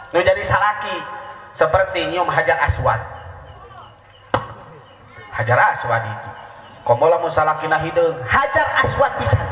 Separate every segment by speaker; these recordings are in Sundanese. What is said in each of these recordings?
Speaker 1: Nu jadi salaki seperti nyium hajar aswad. Hajar aswad hiji. Komo lamun salakina hideung, hajar aswad pisan.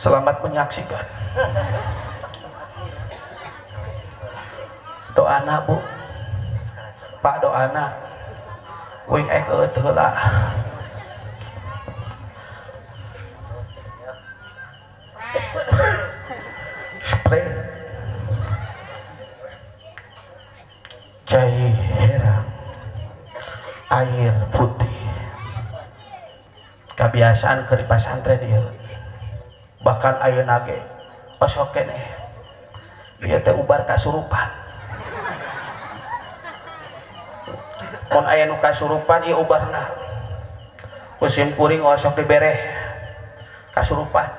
Speaker 1: Selamat menyaksikan. Doana bu, pak doana, wing ek heula. Spray, cai herang, air putih. Kebiasaan keur di pasantren ieu. Bahkan ayeuna ge osok keneh ieu teh ubar kasurupan. Mun aya nu kasurupan ieu ubarna. Ku sim kuring osok dibereh kasurupan.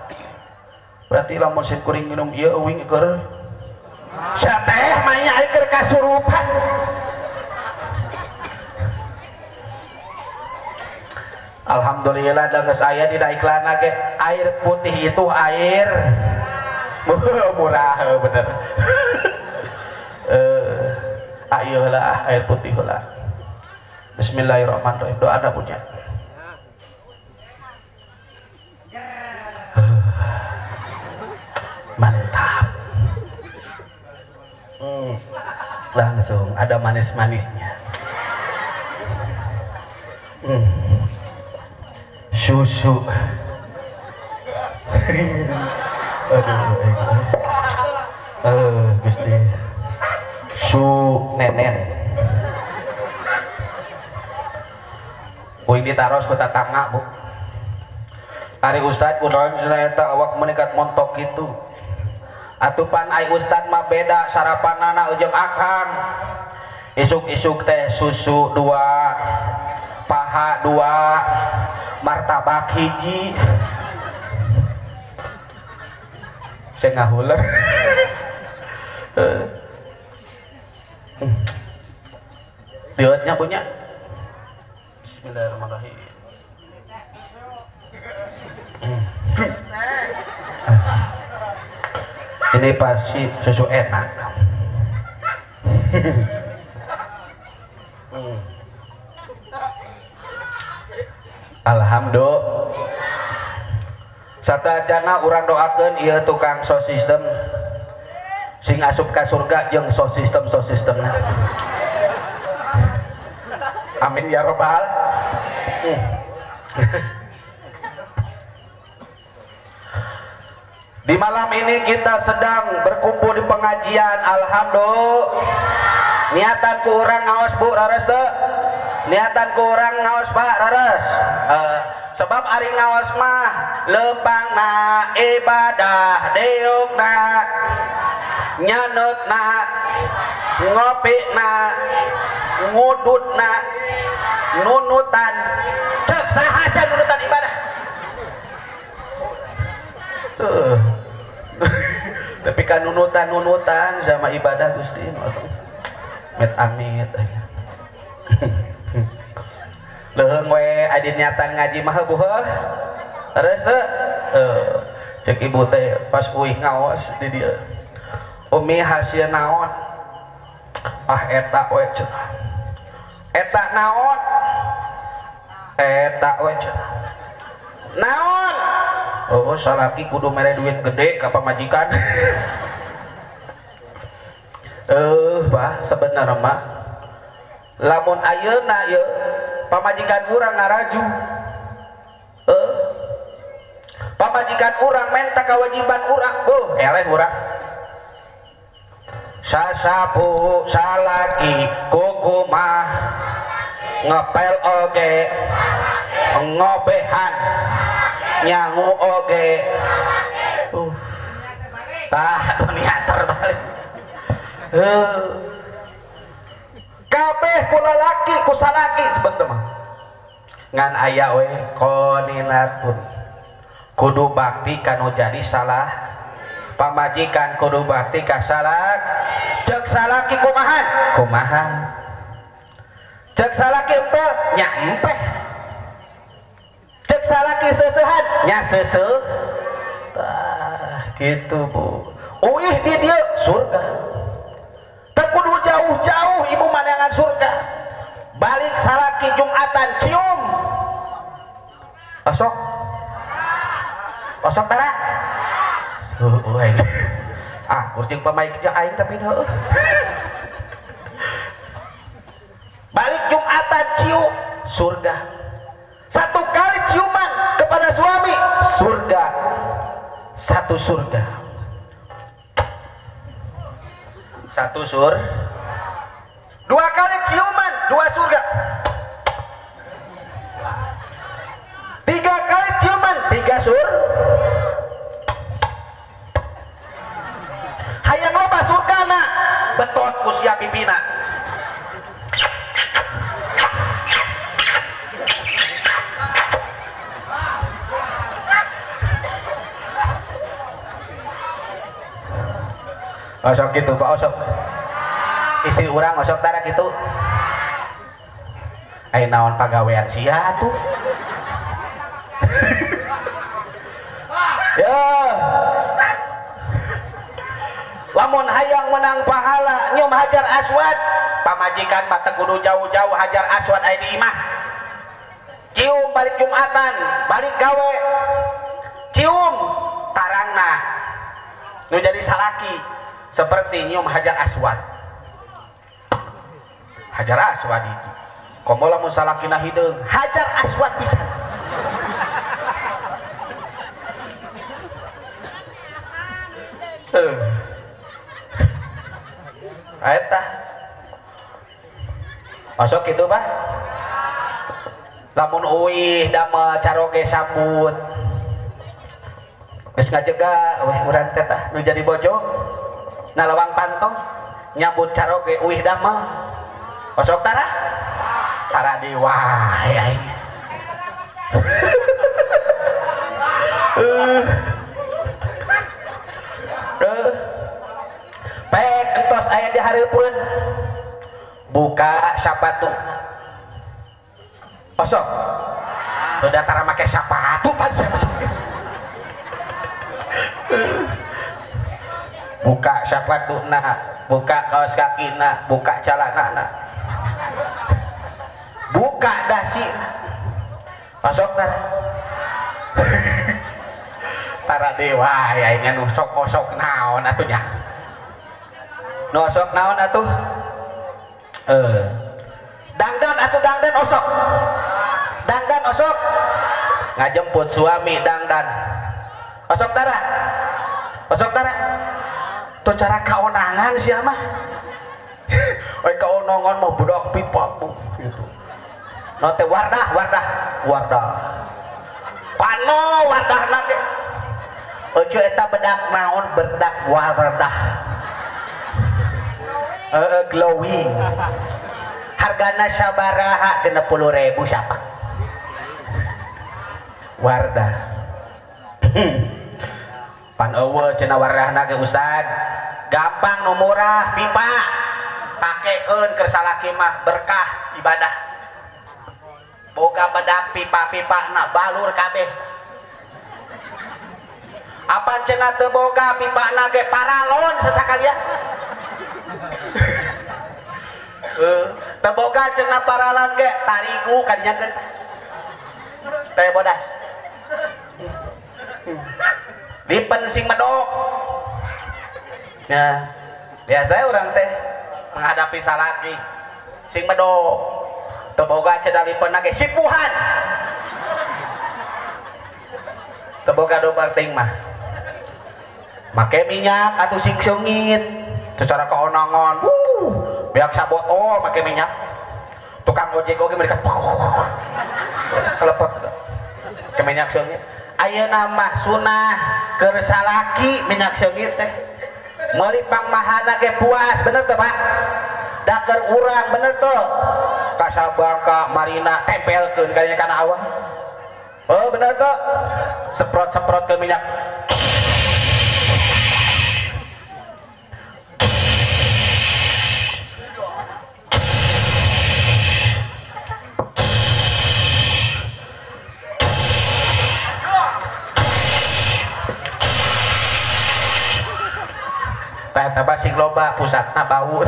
Speaker 1: Berarti lamun sim kuring minum ieu euing keur sateh mah nya keur kasurupan. Alhamdulillah da geus aya dina iklanna ge air putih itu air murah bener. Ayo heula air putih heula. Bismillahirrahmanirrahim. Doa ada punya. Mantap. Langsung ada manis-manisnya. Susu. Aduh, Gusti. Su nenen. Uing ditaros ku tatangga, Bu. Ari ustad kunaon cenah eta awak meningkat montok kitu. Atupan ai ustad mah beda sarapanana jeung akang. Isuk-isuk teh susu 2, paha 2, martabak hiji. Saya ngahuler. Lihatnya punya. Bismillahirrahmanirrahim. Ini pasti susu enak. Alhamdulillah. Satacana urang doakeun ieu tukang sound system sing asup ka surga jeung sound system sistemna. Amin ya robbal. Di malam ini kita sedang berkumpul di pengajian. Alhamdulillah. Niatan ku urang ngaos Bu rares teu? Niatan ku urang ngaos Pak rares. Sebab ari ngaos mah lempangna ibadah deukna nyanutna ngopina ngudutna nunutan. Cek saha sia nunutan ibadah? Tapi kan nunutan-nunutan sama ibadah Gusti. Met amit. Leuheung we adi niatan ngaji mah bu heuh. Terus cek ibu teh pas uih ngaos di dieu. Umi hasil naon? Ah eta we cenah. Eta naon? Eta we cenah. Naon? Oh salaki kudu mere duit gede ka pamajikan. Bah sebenarnya mah lamun ayeuna ieu pamajikan urang ngaraju. Pamajikan urang menta kewajiban urang, oh eleh urang. Sasapu salaki kukumah ngepel oge ngobehan nyangu oge. Tah dunia terbalik. Kabeh ku lalaki ku salaki sebenarnya mah. Ngan aya we koninatun. Kudu bakti kanu jadi salah pamajikan kudu bakti ka salak. Cek salaki kumahan? Kumahan. Cek salaki empel nya empeh. Cek salaki seusehan nya seuseuh. Tah kitu Bu. Uih di dieu surga. Teu kudu jauh-jauh ibu manangan surga. Balik salaki Jumatan cium. Osok. Osok tara. Heueuh. Ah, kurcing pamaik jeung aing tapi heueuh. Balik Jumatan cium surga. Satu kali ciuman kepada suami surga. Satu surga. Satu sur. Dua kali ciuman, dua surga. Tiga kali ciuman, tiga sur. Hayang loba surgana, betot ku sia pipina. Osok gitu Pak, osok. Isi urang osok tara gitu. Ai naon pagawean sia tuh. Ya. Lamun hayang menang pahala nyium hajar aswad, pamajikan mah teu kudu jauh-jauh hajar aswad aya di imah. Cium balik Jumatan, balik gawe. Cium tarangna. Nu jadi salaki seperti nyium hajar aswad. Hajar aswad itu. Komo lamun salakina hideung, hajar aswad pisan. Eta. Masuk gitu Pak. Lamun uih damel caroge sambut. Geus ngajega weh urang teh tah nu jadi bojo. Na lawang pantong nyambut caroge uih damel. Osok tara? Tara di wae aing. Pek entos aya di hareupeun. Buka sapatu. Osok. Udah tara make sapatu pan sia. Buka sapatuna, buka kaos kakina, buka celanana. Buka dasi. Masuk tara. Tara dewa ya ini nu sok-sok naon atuh nya. Nu osok naon atuh? Dangdan atuh dangdan osok. Dangdan osok. Ngajemput suami dangdan. Osok tara. Osok tara. Tuh cara kaonangan sia mah. Oi kaonangan mah budak pipa bu gitu. No teh wardah, wardah, wardah. Pano wardahna ge. Euceu eta bedak naon bedak wardah. Glowing. Hargana sabaraha 60.000 sapak. Wardah. Pan eueuh cenah wardahna ge Ustad. Gampang nu murah pipa. Pakekeun keur salaki mah berkah ibadah. Boga bedak pipa-pipa na balur kabeh. Apan cenah teu boga pipana ge paralon sasakalian. Teu boga cenah paralon ge tarigu kadinya teh bodas. Lipen sing medok. Ya, biasa orang teh menghadapi salaki sing medok. Teu boga cenah lipen ge sipuhan. Teu boga dobar ting mah. Make minyak atuh sing seungit secara keonangan. Beak sabotol make minyak. Tukang ojek oge mereka kelepek ke minyak seungit. Ayeuna mah sunah keur salaki minyak seungit teh. Meuli pangmahana ge puas, bener teu Pak? Da keur urang bener teu? Ka Sabang ka Marina tempelkeun kadinya kana awak. Oh bener teu? Semprot-semprot ke minyak. Tah sing loba pusatna bau.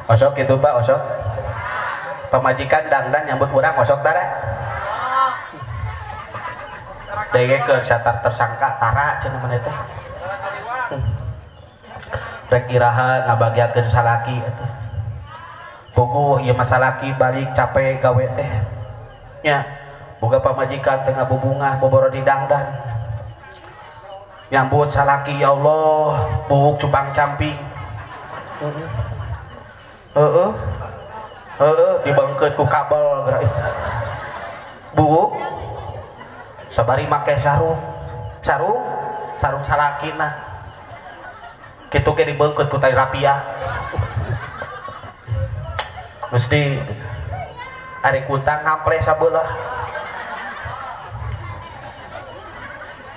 Speaker 1: Osok gitu Pak, osok. Pamajikan dangdan nyambut urang osok tara. Dengekeun satar tersangka tara cenah maneh teh. Rek iraha ngabagiakeun salaki atuh. Puguh ieu mah salaki balik capek gawe teh. Nya, boga pamajikan teh ngabubungah boboro di dangdan. Nyambut salaki ya Allah, buuk cupang camping. Heeh. Heeh, dibangkeut ku kabel geura. Buuk sabari make sarung. Sarung, sarung salakina. Kitu ge dibangkeut ku tali rapia. Mesti ari kutang ngampre sabelah.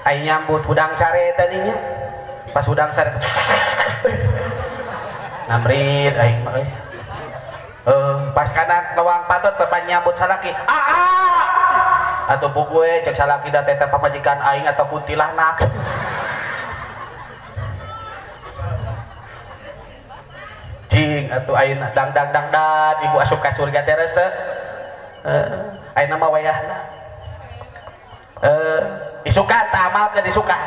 Speaker 1: Ai nyambut hudang sare tadinya. Pas hudang sare ngamrit aing mah euy. Pas kana lewang patut tepan nyambut salaki. Aa! Atuh puguh cek salaki da teh pamajikan aing atau kuntilanak. Cing atuh ayeuna dang dang dang dan ibu asup ka surga teres teh. Ayeuna mah wayahna. Isukan tah amalkeun isukan.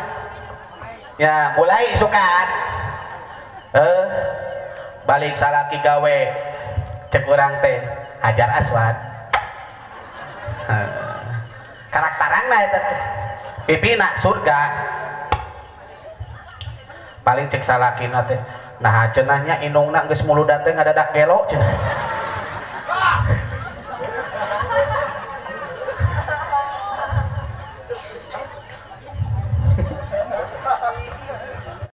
Speaker 1: Ya, mulai isukan. Balik salaki gawe cek urang teh Hajar Aswad. Karakterna eta teh. Pipina surga. Paling cek salakina teh. Nah cenahnya inungna geus muludan teh ngadadak gelo cenah.